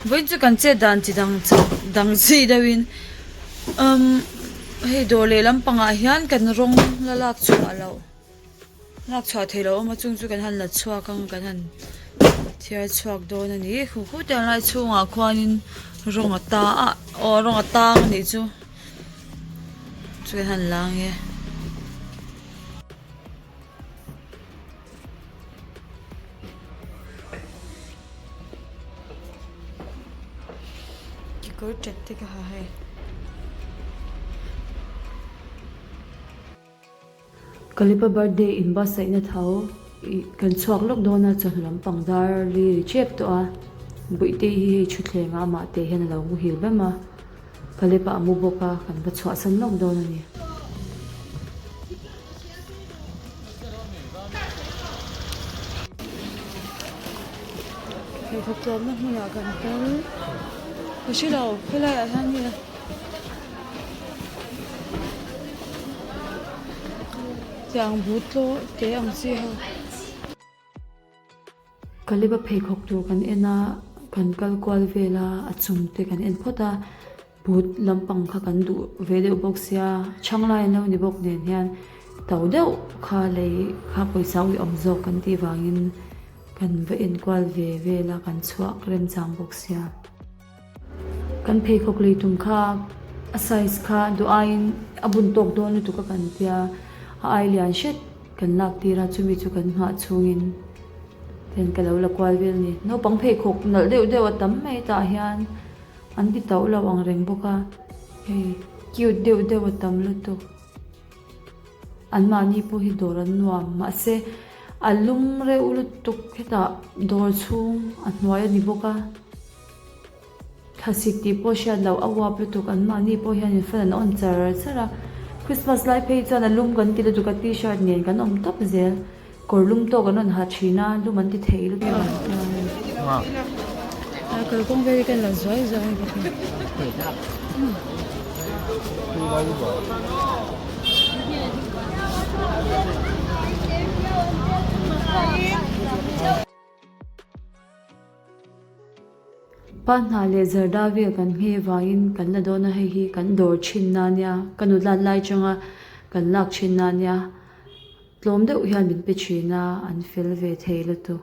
Vawiin chu kan chet dan chi dang chak dang zui deuhin umm hei dawr leh lampangah hian kan rawng la lak chhuah loh lak chhuah theih loh a awm a chung chu kan han la chhuak ang kan han thiar chhuak dawn a ni hu hu te ang lai chhungah khuanin rawng a ta a aw rawng a tang a nih chu chu kan han la ang e. Kekawr ṭet te ka ha hei. Kalipa birthday in buatsaihna tho ih kan chhuak lawk dawn a chawhnu lampang dar li ri ṭep tawh a Buihtei hi hei thutthleng ah amah teh hian a lo muhil bem a Kalipa a mu bawk a kan va chhuahsan lawk dawn a ni. Pheikhawk tlawmna hmunah kan kal ka hre lo helai ah hian nge tiang but tlaw te ang chi ho. Kaliba pheikhawk tur kan en a, kan kal kual vel a, a chung te kan en phawt a, but lampang kha kan duh ve deuh bawk sia, chhang lai an lo ni bawk nen hian to deuh kha lei kha pawisa ui awm zawk kan tih vangin kan va en kual ve vel a, kan chhuak remchang bawk sia. Kan pheikhawk lei tum kha a size kha duh aiin a bun tawk dawn lutuk a kan tia, a ai lian hret kan lak tir a, chumi chu kan nghah chhungin ten ka lo la kual vel a ni. Naupang pheikhawk nalh deuh deuh a tam mai tah hian an ti tauh lo ang reng bawk a, hei cute deuh deuh a tam lutuk. Anmahni pawh hi dawr an nuam mahse a lum reuh lutuk hetah dawr chhung a hnuai a ni bawk a. Thlasik tih pawh hriat loh a uap lutuk an mahni pawh hian in fan an awn char char a, Christmas lai phei chuan a lum kan ti lutuk a t-shirt nen kan awm tawp zel, kawr lum tawk an rawn ha thin a, lum an ti thei lutuk a. Kalkawng vel hi kan la zuai zuai bawk a. Pa hna leh zarda vel kan nghe vangin kan la dawn a, hei hi kan dawr thin na nia, ka nulat lai changa kan lak thin na nia, tlawm deuh hian min pe thin a, an fel ve thei lutuk.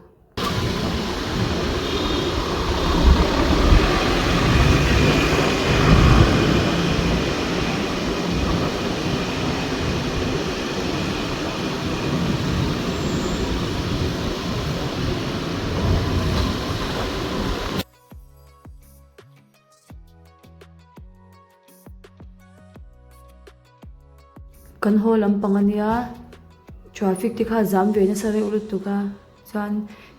Kan haw lampang ania traffic te kha zam ve nasa reuh lutuk a chuan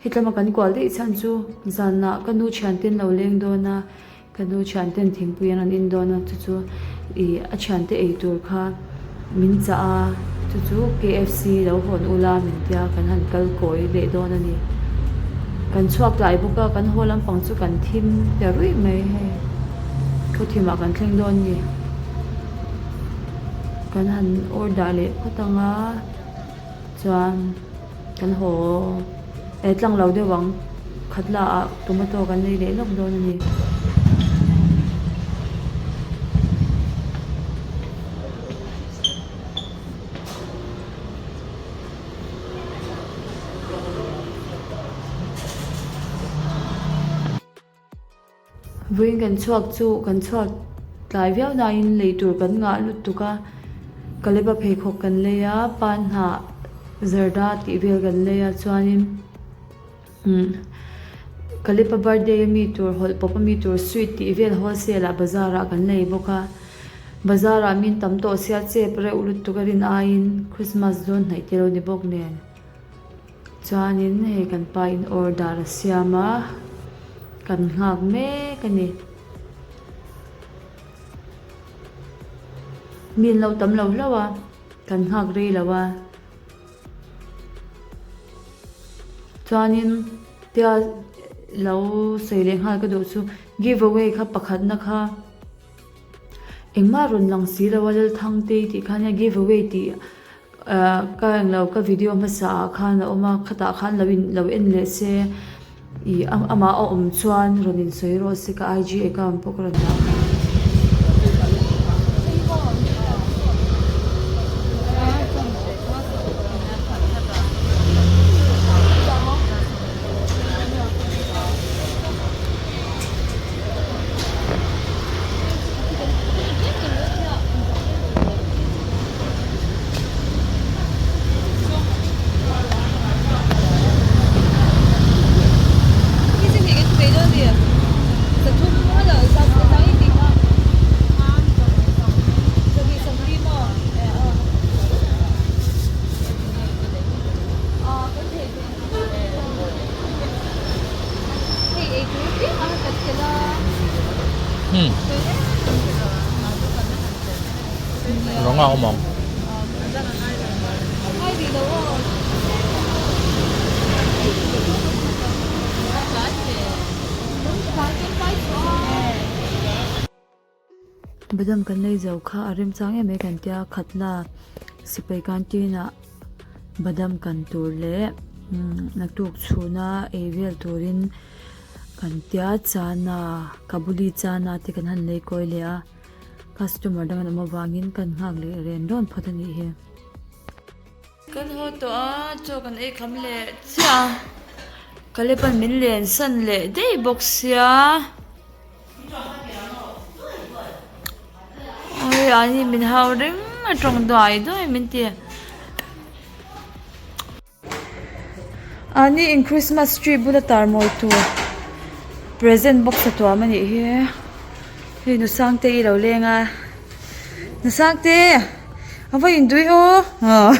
hetlama kan kual daih chhan chu zanah ka nu thiante an lo leng dawn a Ka nu thianten thingpui an rawn in dawn a, chu chu ih a thiante ei tur kha min chah a, chu chu KFC lo hawn ula min tia kan han kal kawi leh dawn a ni. Kan chhuak tlai bawk a, kan haw lampang chu kan thim ta ruih mai hei, khawthimah kan thleng dawn ni. Kan han order leh phawt ang a. Chuan kan haw eh tlang lo deuh ang khatla ah tomato kan lei leh lawk dawn a ni. Vawiin kan chhuak chu kan chhuak tlai viau nain lei tur kan ngah lutuk a, Kaleba pheikhawk kan lei a, pan hnah zarda tih vel kan lei a chuanin umm Kaleba birthday a mi tur hawlh pawp a mi tur sweet tih vel wholesale ah bazar ah kan lei bawk a, bazar ah min tam tawh sia chep reuh lutuk a rin aiin Christmas dawn hnaih te lo ni bawk nen. Chuanin hei kan pa in order a siam a, kan nghak mek a ni. Mi an lo tam lo hlauh a, kan nghak rei lo a. Chuanin tia lo sawi leh nghal ka duh chu give away kha pakhatna kha engmah rawn lang si lo a Lalthangtei tih kha nia give away tih. Ahh ka englo ka video hmasa ah khan a awm a khatah khan lo in lo en leh se. Ih amah a awm chuan rawn insawi rawh se ka IG account pawh ka rawn dah nghal. Rawng a awm ang. Badam kan lei zo kha a remchang em mai kan tia khatla sipai canteen ah badam kan tur leh naktuk chhuna ei vel turin kan tia chana kabuli chana te kan han lei kawi leh a customer dang an awm avangin kan nghak leh ren rawn phawt a nih hi. Kan haw tawh a, chaw kan ei kham leh chiah a, Kalepan min len san leh daih bawk sia. Oi ani min hau reng a tawng duai duai min ti. Ani in Christmas tree bula tar mawi tur present box a tuam a nih hi. Hei Nusangte i lo leng a. Nusangte a va induih aw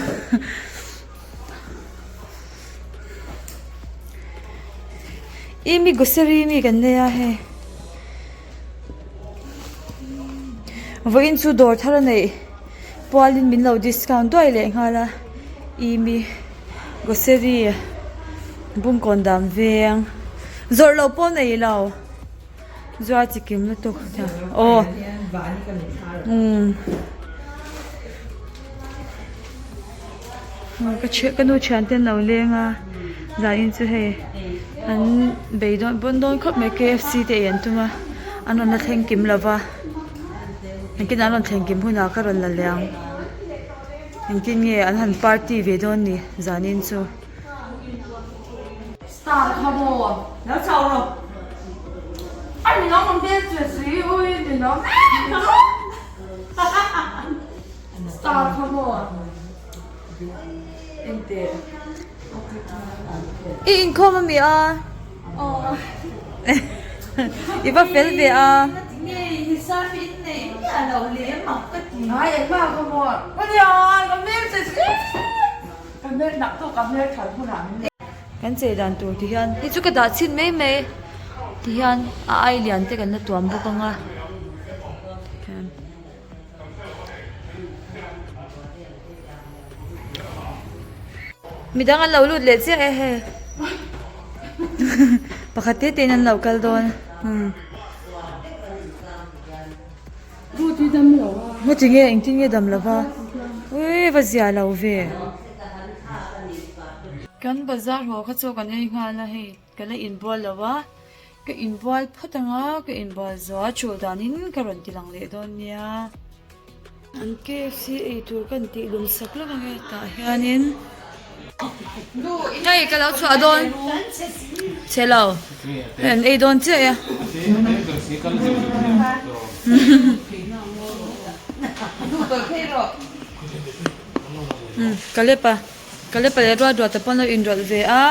I mi grocery mi kan nei a hei vawiin chu dawr thar a neih pualin min lo discount duai leh nghal a i mi grocery bungkawn dan veng zawrh loh pawh nei lo. Zuar chi kim lutuk aw umm ka thian ka nu thian te an lo leng a zanin chu hei an bei dawn bawn dawn khawp mai kfc te ei an tum a an rawn la thleng kim lo va engtin an rawn thleng kim hunah ka rawn la leh ang engtin nge an han party ve dawn ni zanin chu. Star kha maw lo chau rawh a ni lo ang hmel che si ui ni lo star kha maw ente i inkhawm ami a i va fel ve a Kan chei dan tur ti hian hei chu ka dah chhin mai mai ti hian a ai lian te kan la tuam bawk ang a tikhian midang an lo lut leh chiah e hei pakhat te te in an lo kal dawn umm. Ngaw nge engtin nge dam lova ui va zia lo ve. Kan bazar haw kha chu kan ei nghal a hei ka la inbual lo a ka inbual phawt ang a ka inbual zawh a chul danin ka rawn ti lang leh dawn nia. An KFC ei tur ka intih lum sak lawk ang e tah hianin hei ka lo chhuah dawn chhe lo hei an ei dawn chiah e. Ka lep a ka lep a leh ruat ruat te pawn lo inrawlh ve a.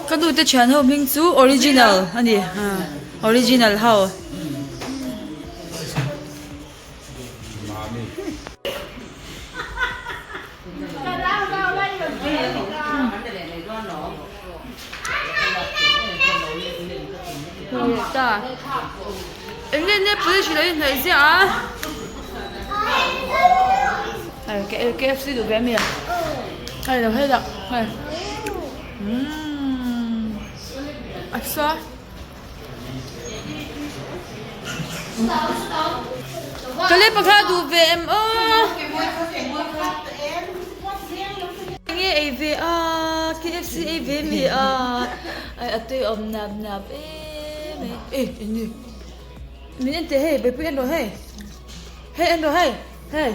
Ka nu te thian ho hming chu original a ni original ho. Eng nge nge police lo inhnaih ziah a KFC duh ve a mi a hei lo hei lah hei umm a sa. Ka lei pakhat duh ve em aw. ve a KFC ei ve mi a ai a tui awm nap nap em mai e eng nge min en teh hei beipui en rawh hei hei en rawh hei hei.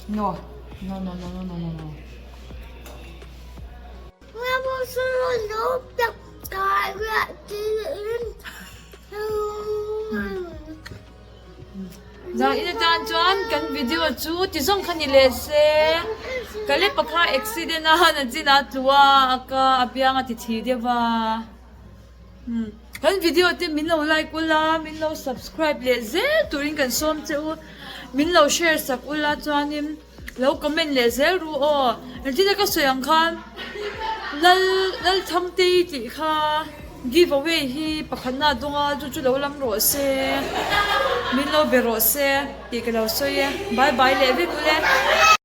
No no no no no no no. Zanin atan chuan kan video chu ti zawng kha ni leh se Kalepa kha accident a han a chin a tlu a a ka a biang a ti thi deuh a kan video te min lo like ula min lo subscribe leh zel turin kan sawm che u min lo share sak ula chuanin. Lo comment leh zel ru aw. Engtin ka sawi ang khan Lal Lalthangtei tih kha give away hi pakhatna a dawng a chu chu lo lam rawh se min lo be rawh se tih ka lo sawi e. Bye bye leh vek ule.